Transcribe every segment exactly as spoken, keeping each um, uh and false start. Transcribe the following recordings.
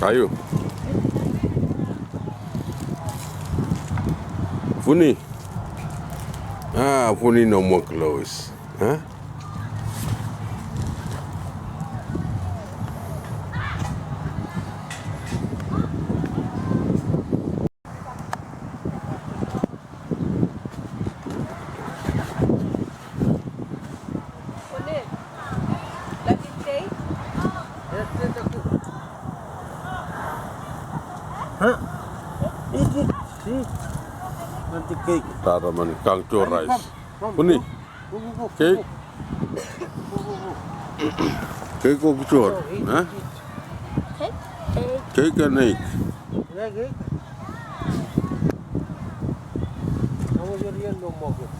Aio. Funi. Ah, funi no more clothes. Huh? Huh? Eat it. See? Nanti cake. Tara men kangto rice. Come, come, come. Funi. Go, go, go, go, go. Cake. Go, go, go. Cake ko kihong, eh? Cake? Cake. Cake and egg. Yeah, cake. How was your real no more good?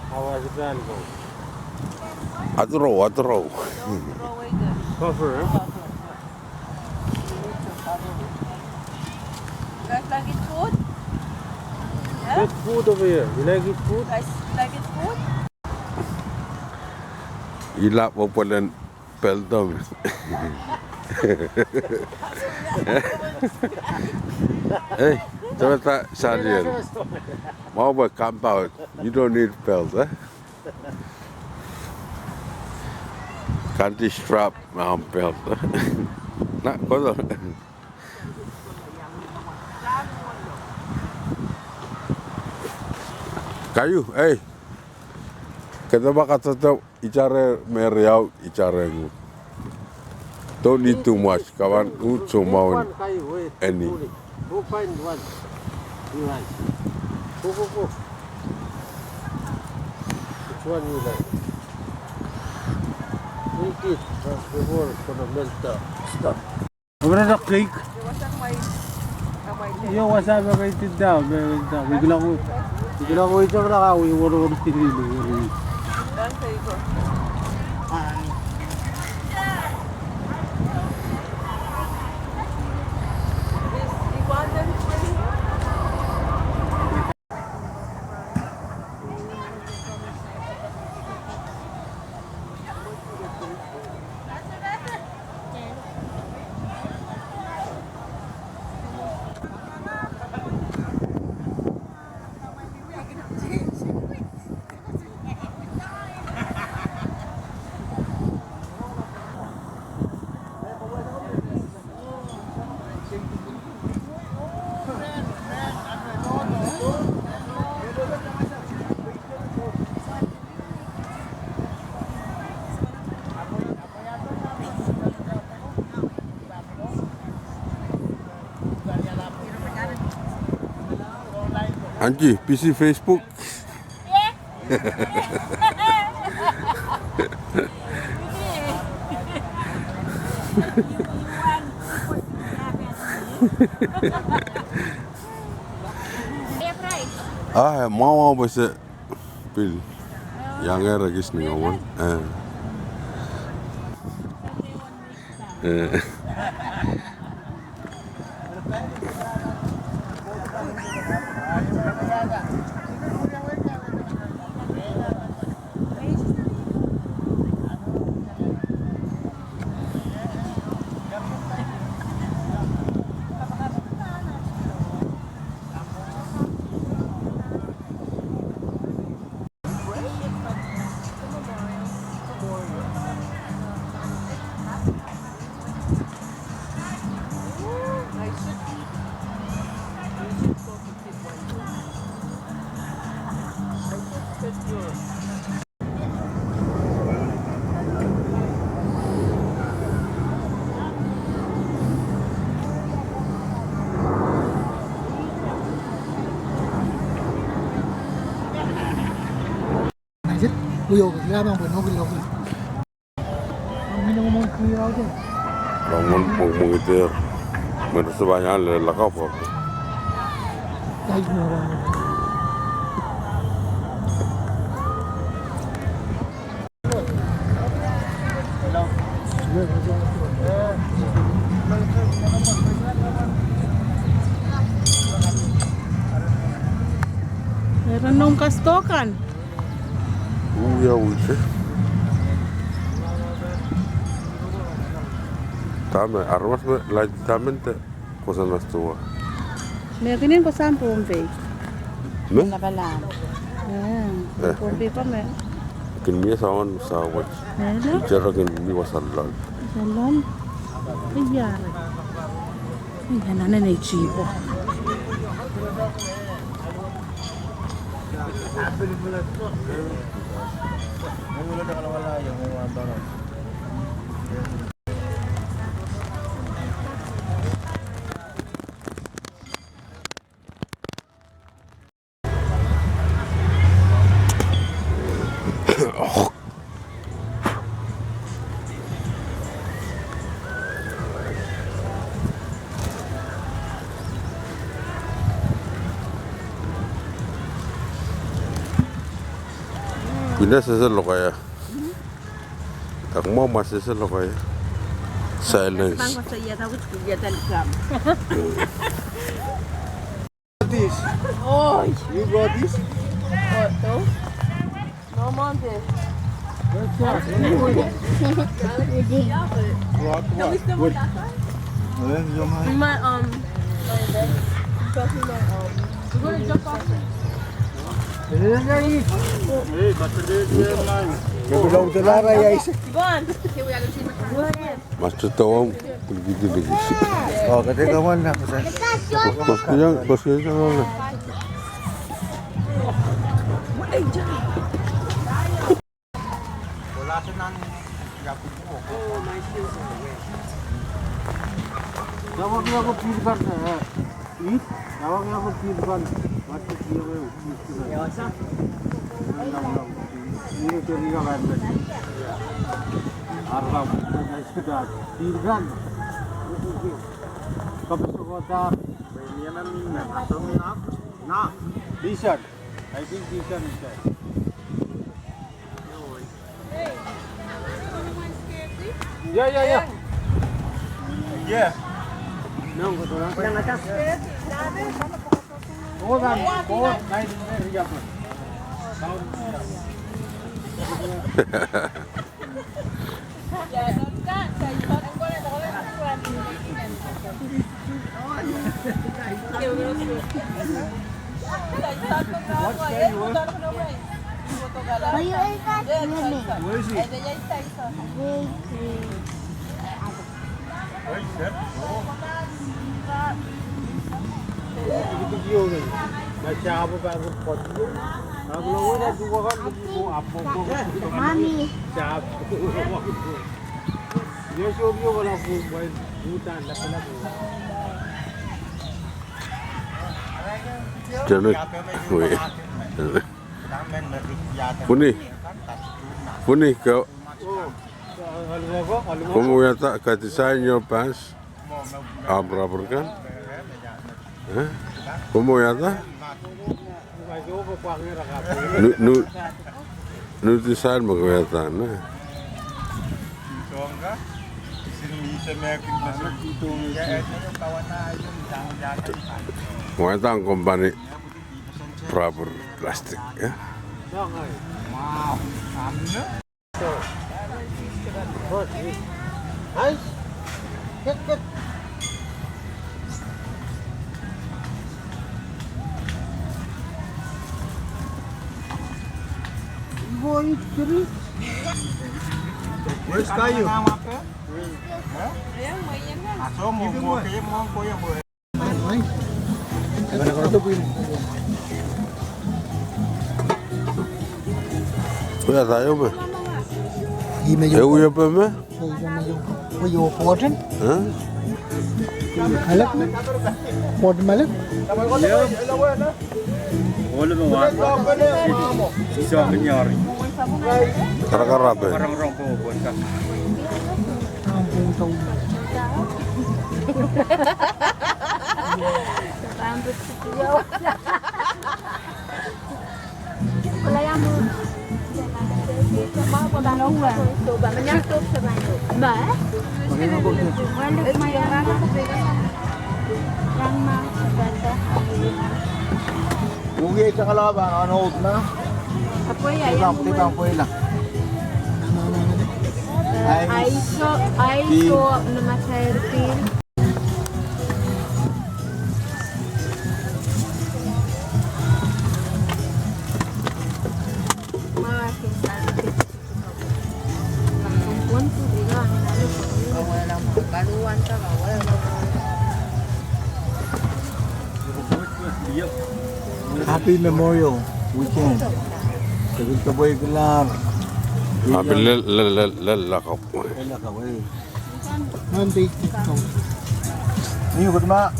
How was it, man? Go. Adro, adro. Don't throw away the cover, eh? Cover. You guys like it food? Yeah? Good food over here. You like it food? Guys, like it food? Ila pwe pwelen peltom. Hey, teweta saliel. Mwahu pwe compound. You don't need belt, eh? Kante strap, um, belt. Na, kodo. Kaiu, ei. Kede pahn kadarodo itar me riau, itar ngut. Don't need too much. Kawan, ngut soumwahu en eni. Go find one. You like. Go, go, go. Which one you like? Eat it, uh, before it's gonna melt the stuff. Open the cake. Yo, what's up, my cake? Down, my cake down. We can go, we can go eat some of that. We want to go to the Anti, busy Facebook. Ah, mama bese pil. Iang ehr ekis ni ngomwen. Eh. Eh. Rongen pwong pwong iter. Mwein se pahn iang lelakapw. Ira noumw kasto kan. Uwe, uwe. Dahme, aramas me laid dahme de koasoanehdi wa. Me kin en koasoan Pohnpei. Me? Lapalap. Eh, eh. Pohnpei pahn me. Kin mie sawan sawet. Eh, la? Ijere kin mie wasa loal. Wasa loal. Iya. Iya, nan ei chipo. Pil sehse lokaia. Tak mwo ma sehse lokaia. Silence. This. Oh. You brought this? What, though? No, Mom did. Brought what? Good. My, um, my bed. You talking about, um, we're gonna jump off. Hey, that's a good, good man. Yvonne. Master Tawam, pil kidi likis. Oh, kete kawan na, kete. Kos, kos kiyang, kos kiyang kawan na. T-shirt. I think T-shirt is there. Yeah, yeah, yeah. Yeah. Hold on, hold on. Mommy. Janet, wait. Pwuni. Pwuni, ko, komw wiahda, ka design your pants. Ahmw rubber kan. Eh? Komw wiahda? Nu, nu, nu design me ke wiahda, ne? Wiahda company rubber plastic, eh? Where's Kayu? Wiahda io me? Ih me io. Ehu io pwe me? Io, io, io, io, pwoten. Huh? Malek me? Pwoten malek? Io. Ole me wa. Sisong nyori. Karakarape. Karong rong po po ka. Aiso, aiso, na matairkin. Happy Memorial Weekend. Happy lel, lel, lel, lel lakapw. Lel lakapw, eh. Monday. Ni kutma.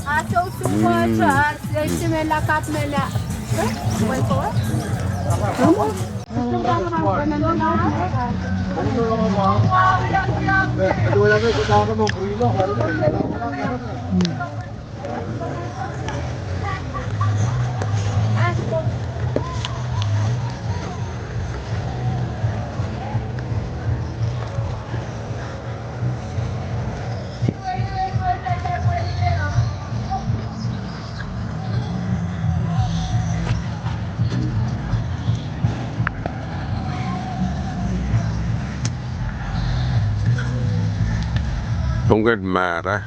Don't get mad, eh?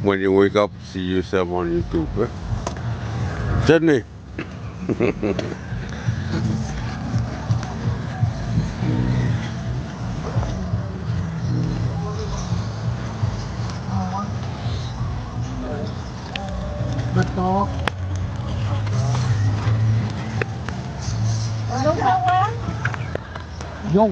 When you wake up, see yourself on YouTube, eh? Sydney. Betul. Yo.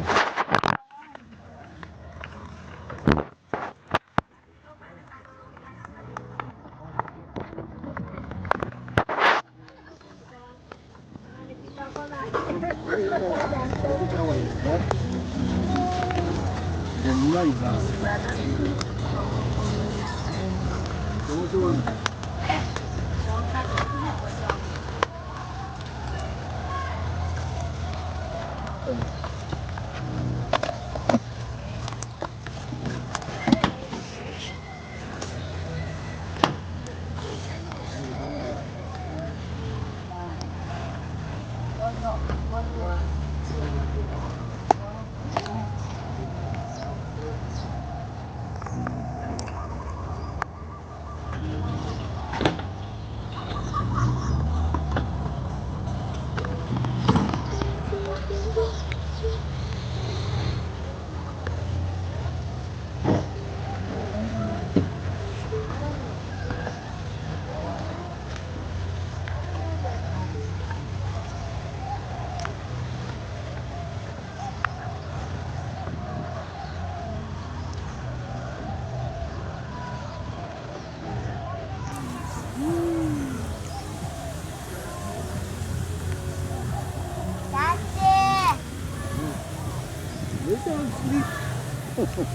Let them sleep.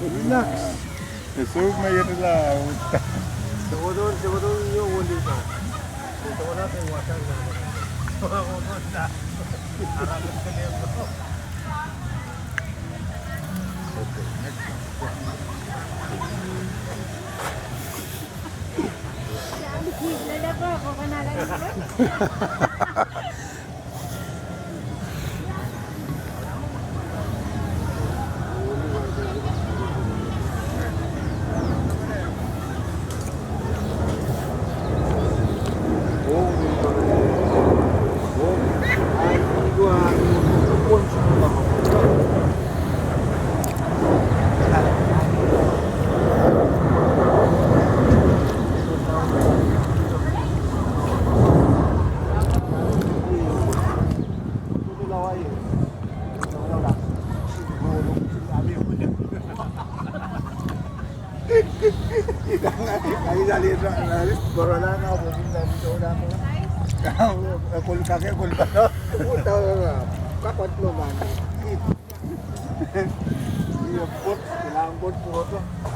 Relax. Esok me ietila. Sewadon, sewadon yo wondipa. Sewadon se wata na. Okay, next one.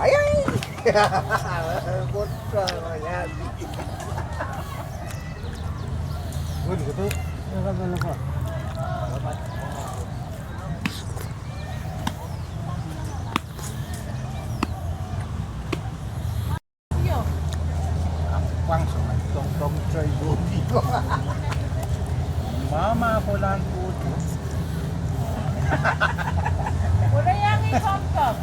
Ai, ai. Kot, ai, ai. Kot, ai, ai. Mama, kolan kutu. Kola yang i kom kom.